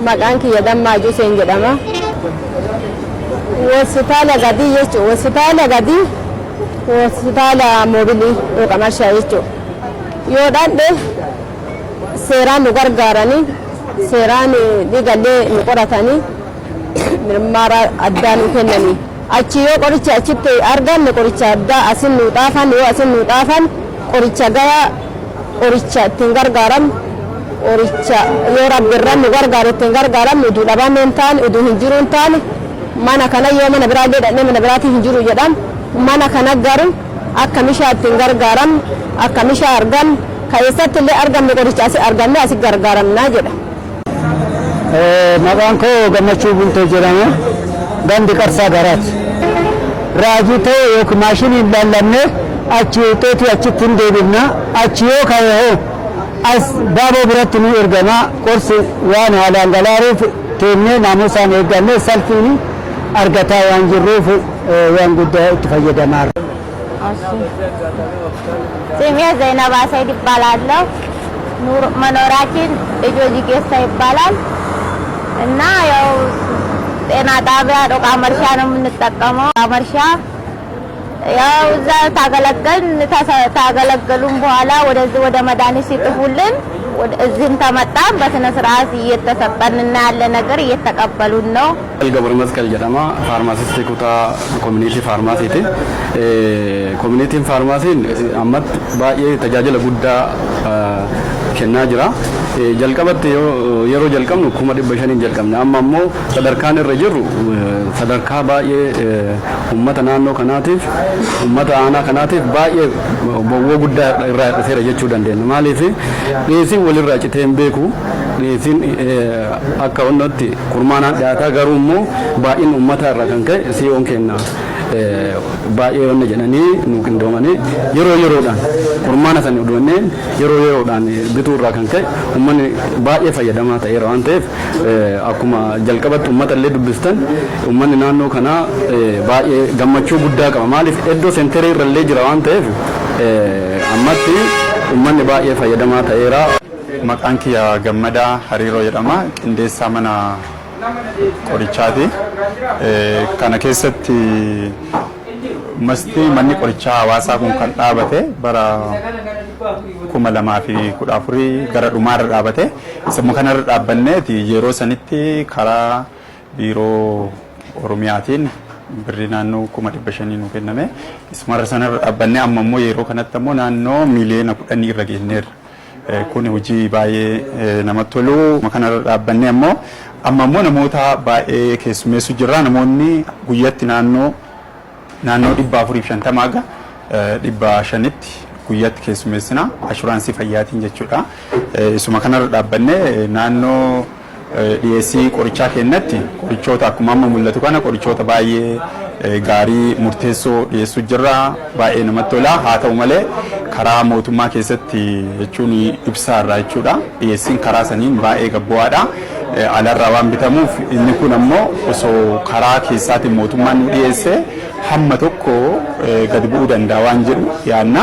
Maqaan kiyya Dammaa Juseen jedhama. Hospitaala gadii jechuun hospitaala gadii hospitaala moobilii yookaan marshaa jechuudha. Yoo dhandhe seeraan nu gargaaranii, seeraan dhiigallee nu qoratanii, mirmaara addaa nu kennanii. Achi yoo qoricha achitti arganne, qoricha addaa asin nu xaafan. Yoo asin nu xaafan, qoricha gayaa, qoricha ittiin gargaaramnu, qoricha yoo Rabbi irra nu gargaaru ittiin gargaaramnu. Uduu dhabamee hin taane, uduu hin jiru hin taane, mana kana yoo mana biraallee dhaqnee mana biraatii hin jiru jedham. Mana kana garuu akka mishaa ittiin gargaaramnu, akka mishaa argannu, ka eessatti illee argamne, qoricha asi arganne asi gargaaramnaa jedha. Maqaan koo Gammachuu Bultoo jedhama. Gandi Qarsaa Garaati. Raajii ta'e yookiin maashiniin laallamne achi wuxeetii achitti hin deebifna. Achi yoo ka'e hoo as baaboo biratti nu ergama. Qorsi waan haalaan galaaruuf teennee naamusaan eegganne salphiin argataa waan jirruuf waan guddaa itti fayyadamaa. ስሜ ዘይነባ ሰይድ ይባላለሁ። መኖሪያችን እጆጂ ጌሳ ይባላል እና ያው ጤና ጣቢያ ዶቃ መርሻ ነው የምንጠቀመው። መርሻ ያው እዛ ታገለገልን። ታገለገሉን በኋላ ወደዚህ ወደ መድኃኒት ሲጥፉልን እዚህም ተመጣን በስነ ስርዓት እየተሰጠንና ያለ ነገር እየተቀበሉን ነው። Gabra Masqal jedhama. Faarmaasistii kutaa community pharmacy ti. Community pharmacy n ammatti baay'ee tajaajila guddaa kennaa jira. Jalqabatti yeroo jalqabnu 500,000n jalqabne. Amma ammoo sadarkaan irra jirru sadarkaa baay'ee uummata naannoo kanaatiif, uummata aanaa kanaatiif baay'ee bowwoo guddaa irraa hir'iseera jechuu dandeenya. Maaliif, dhiyeessiin walirraa citee hin beeku. Dhiyeessiin akka onnootti kurmaanaan dhiyaataa, garuu immoo baay'inni uummataa irraa kan ka'e si'oon kenna baay'ee wanna jedhanii nu qindoomanii yeroo yeroodhaan kurmaana sani udoonnee yeroo yeroodhaan bituu irraa kan ka'e uummanni baay'ee fayyadamaa ta'eera waan ta'eef, akkuma jalqabatti uummata illee dubbistan, uummanni naannoo kanaa baay'ee gammachuu guddaa qaba. Maaliif, iddoo center ii irra illee jira waan ta'eef, ammatti uummanni baay'ee fayyadamaa ta'eera. Maqaan kiyya Gammadaa Hariiroo jedhama. Qindeessaa mana qorichaati. Kana keessatti masti manni qorichaa hawaasaa kun kan dhaabate bara 2014 gara dhumaarra dhaabate. Isuma kanarra dhaabbanneeti yeroo sanitti karaa biiroo Oromiyaatiin birrii naannoo 500,000 nu kenname. Isumarra sanarra dhaabbannee amma immoo yeroo kanatti ammoo naannoo miiliyoona 10 irra geenyeerra. Kun hojii baay'ee namatti tolu. Kanarra dhaabbannee ammoo amma immoo namoota baay'ee keessummeessu jirra. Namoonni guyyatti naannoo 450 haga 500tti guyyatti keessummeessina, assurance fayyaatiin jechuudha. Isuma kanarra dhaabbannee naannoo dhiyeessii qorichaa kennatti qorichoota akkuma amma mul'atu kana qorichoota baay'ee gaarii murteessoo dhiyeessuu jirra, baay'ee namatti tola. Haa ta'u malee, karaa mootummaa keessatti jechuun ibsaa irraa jechuudha, dhiyeessiin karaa saniin baay'ee gabbu'aadha. Alarraa waan bitamuuf, inni kun ammoo osoo karaa keessaatiin mootummaan nu dhiyeesse hamma tokko gadi bu'uu danda'a waan jedhu yaanna.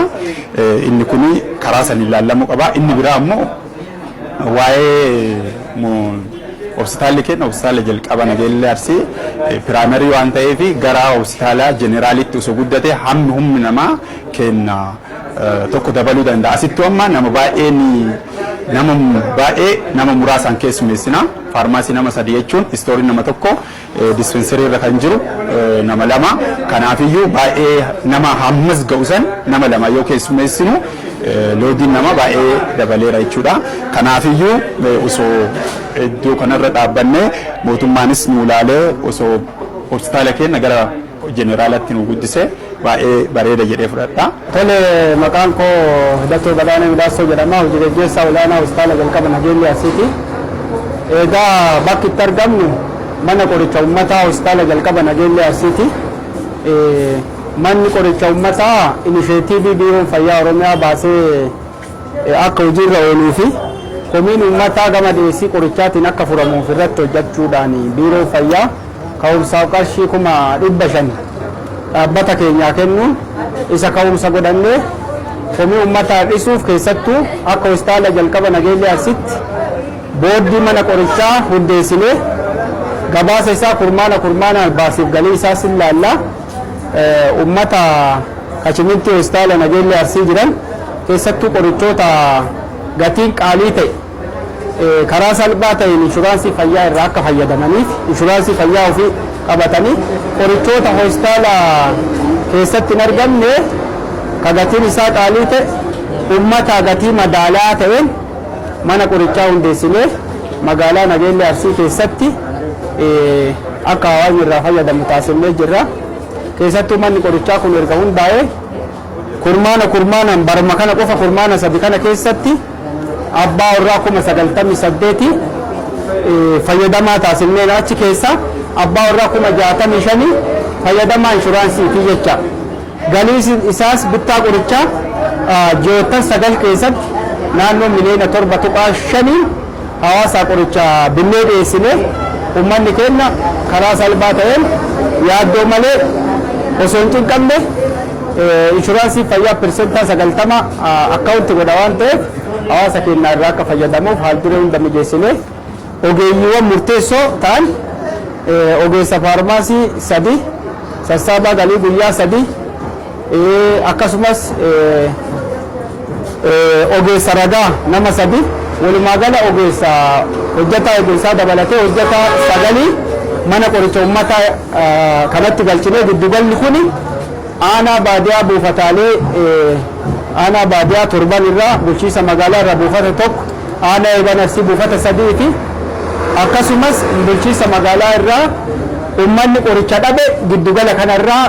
Inni kun karaa saniin ilaallamuu qaba. Inni biraa ammoo waa'ee hospitaalli keenya, hospitaala jalqaba Nageellee Arsii primary waan ta'eef, gara hospitaala general itti osoo guddate hammi humni namaa kenna tokko dabaluu danda'a. Asittuu amma nama baay'ee, nama baay'ee nama muraasaan keessummeessina. Pharmacy nama sadi jechuun store nama tokko, dispensary irra kan jiru nama lama. Kanaafiyyuu baay'ee nama hammas ga'u san nama lama yoo keessummeessinu load iin nama baay'ee dabaleera jechuudha. Kanaafiyyuu osoo iddoo kanarra dhaabbannee mootummaanis nu ilaalee osoo hospitaala keenya gara general atti nu guddise baay'ee bareeda jedhee fudhadha. Tole, maqaan koo Hidhatoo Badhaanee Midhaassoo jedhama. Hojii gaggeessaa olaanaa hospitaala jalqaba Nageellee Arsiiti. Egaa bakki itti argamnu mana qoricha uummataa hospitaala jalqaba Nageellee Arsiiti. Manni qoricha uummataa initiative Biiroon Fayyaa Oromiyaa baasee akka hojiirra ooluu fi komiin uummataa gama dhiyeessii qorichaatiin akka furamuuf irratti hojjechuudhaan Biiroon Fayyaa ka'umsaaf qarshii 500,000 dhaabbata keenyaa kennuun isa ka'umsa godhannee komii uummataa hir'isuuf, keessattuu akka hospitaala jalqaba Nageellee Arsitti Boordii mana qorichaa hundeessinee gabaasa isaa kurmaana kurmaanaan baasiif galii isaa sin laallaa. Ummata catchmentii hospitaala Nageellee Arsii jiran keessattuu qorichoota gatiin qaalii ta'e karaa salphaa ta'een inshuraansii fayyaa irraa akka fayyadamaniif, inshuraansii fayyaa ofii qabatanii qorichoota hospitaala keessatti hin argamne ka gatiin isaa qaalii ta'e ummata gatii madaalaa ta'een mana qorichaa hundeessinee magaalaa Nageellee Arsii keessatti akka hawaasni irraa fayyadamu taasifnee jirra. Keessattuu manni qorichaa kun erga hundaa'ee kurmaana kurmaanaan barma kana qofa kurmaana 3 kana keessatti abbaa warraa 98,000 fayyadamaa taasifnee, achi keessa abbaa warraa 65,000 fayyadamaa inshuraansiiti jecha. Galii isaas bittaa qorichaa ji'oottan 9 keessatti naannoo miliyoona 7.5n hawaasa qoricha binnee dhiyeessine, uummanni keenya karaa salphaa ta'een yaaddoo malee osoo hin cinqamne inshuraansii fayyaa 90% account godha waan ta'eef, hawaasa keenya irraa akka fayyadamuuf haal duree hunda mijeessine, ogeeyyiiwwan murteessoo ta'an ogeessa faarmaasii sadi, sassaabaa galii guyyaa sadi, akkasumas ogeessa ragaa nama sadi, walumaa gala ogeessa hojjetaa eegumsaa dabalatee hojjetaa sagalii mana qoricha uummataa kanatti galchinee, giddugalli kuni aanaa baadiyaa buufataalee aanaa baadiyaa torban irraa, bulchiisa magaalaa irraa buufata tokko, aanaa Eeban Arsii buufata sadii fi akkasumas bulchiisa magaalaa irraa uummanni qoricha dhabe giddugala kanarraa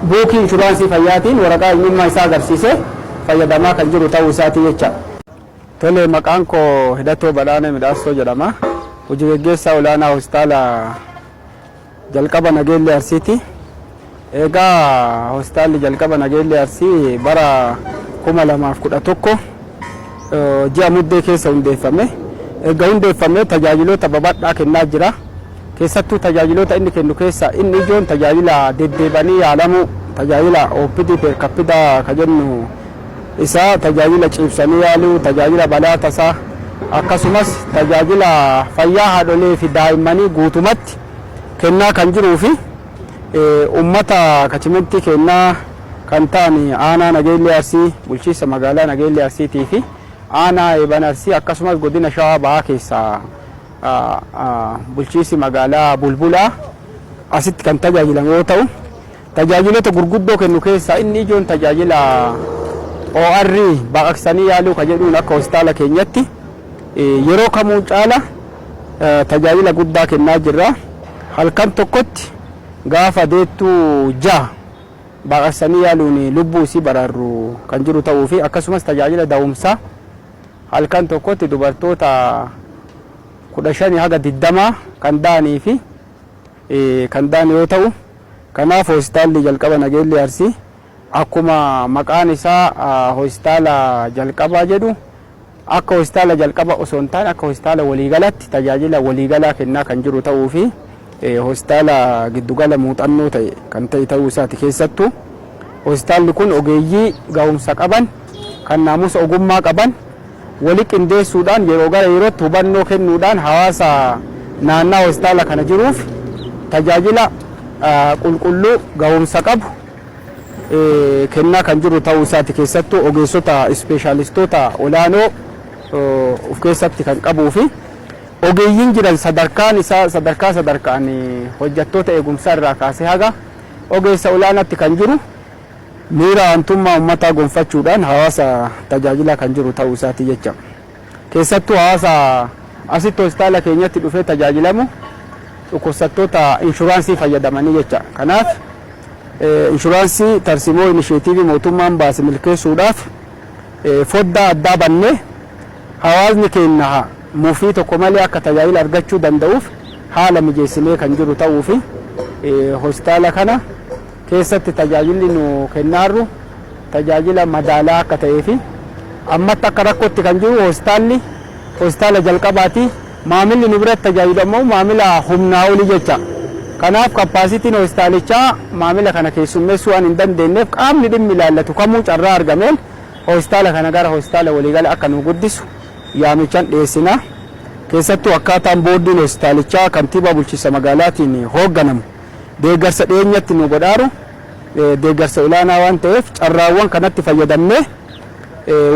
buukii inshuraansii fayyaatiin waraqaa eenyummaa isaa agarsiisee fayyadamaa kan jiru ta'uu isaati jecha. Tole, maqaan koo Hidhatoo Badhaanee Midhaassoo jedhama. Hojii geggeessaa olaanaa hospitaala jalqaba Nageellee Arsiiti. Egaa hospitaalli jalqaba Nageellee Arsii bara 2011 ji'a Muddee keessa hundeeffame. Erga hundeeffame tajaajiloota babal'aa kennaa jira. Keessattuu tajaajiloota inni kennu keessaa inni ijoon tajaajila deddeebanii yaalamuu, tajaajila OPD per capita ka jennu isaa, tajaajila ciibsanii yaaluu, tajaajila balaa tasaa, akkasumas tajaajila fayyaa haadholee fi daa'immanii guutumatti kennaa kan jiruu fi uummata catchmentii kennaa kan ta'an aanaa Nageellee Arsii, bulchiinsa magaalaa Nageellee Arsiitii fi aanaa Eeban Arsii, akkasumas godina Shawaa Bahaa keessaa bulchiinsi magaalaa Bulbulaa asitti kan tajaajilamu yoo ta'u, tajaajiloota gurguddoo kennu keessaa inni ijoon tajaajila OR baqaqsanii yaaluu ka jedhuun akka hospitaala keenyatti yeroo kamuu caala tajaajila guddaa kennaa jirra. Halkan tokkotti gaafa deettuu ja'a baqaqsanii yaaluun lubbuu isii baraarru kan jiru ta'uu fi akkasumas tajaajila da'umsaa halkan tokkotti dubartoota 15 haga 20 kan da'anii fi kan da'an yoo ta'u, kanaaf hospitaalli jalqaba Nageellee Arsii akkuma maqaan isaa hospitaala jalqabaa jedhu akka hospitaala jalqaba osoo hin taane akka hospitaala waliigalatti tajaajila waliigalaa kennaa kan jiru ta'uu fi hospitaala giddugala muuxannoo ta'e kan ta'e ta'uu isaati. Keessattuu hospitaalli kun ogeeyyii ga'umsa qaban kan naamusa ogummaa qaban wali qindeessuudhaan yeroo gara yerootti hubannoo kennuudhaan hawaasa naannaa hospitaala kana jiruuf tajaajila qulqulluu ga'umsa qabu kennaa kan jiru ta'uu isaati. Keessattuu ogeessota ispeeshaalistoota olaanoo of keessatti kan qabuu fi ogeeyyiin jiran sadarkaan isaa sadarkaa sadarkaan hojjettoota eegumsaa irraa kaasee haga ogeessa olaanaatti kan jiru miira aantummaa uummataa gonfachuudhaan hawaasa tajaajilaa kan jiru ta'uu isaati jecha. Keessattuu hawaasa asitti hospitaala keenyatti dhufee tajaajilamu dhukkubsattoota inshuraansii fayyadamanii jecha. Kanaaf inshuraansii tarsimoo inisheetiivii mootummaan baase milkeessuudhaaf foddaa addaa bannee hawaasni keenya mufii tokko malee akka tajaajila argachuu danda'uuf haala mijeessinee kan jiru ta'uu fi hospitaala kana keessatti tajaajilli nu kennaarru tajaajila madaalaa akka ta'ee fi ammatti akka rakkootti kan jiru hospitaalli hospitaala jalqabaati. Maamilli nu biratti tajaajilamu maamila humnaa olii jecha. Kanaaf capacityn hospitaalichaa maamila kana keessummeessuu waan hin dandeenyeef, qaamni dhimmi ilaallatu kamuu carraa argameen hospitaala kana gara hospitaala waliigala akka nu guddisu yaamichan dhiyeessina. Keessattuu akkaataan boordiin hospitaalichaa kantiibaa bulchiinsa magaalaatiin hoogganamu deeggarsa dhiyeenyatti nu godhaaru deeggarsa olaanaa waan ta'eef, carraawwan kanatti fayyadamnee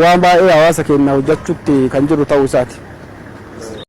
waan baay'ee hawaasa keenya hojjechuutti kan jiru ta'uu isaati.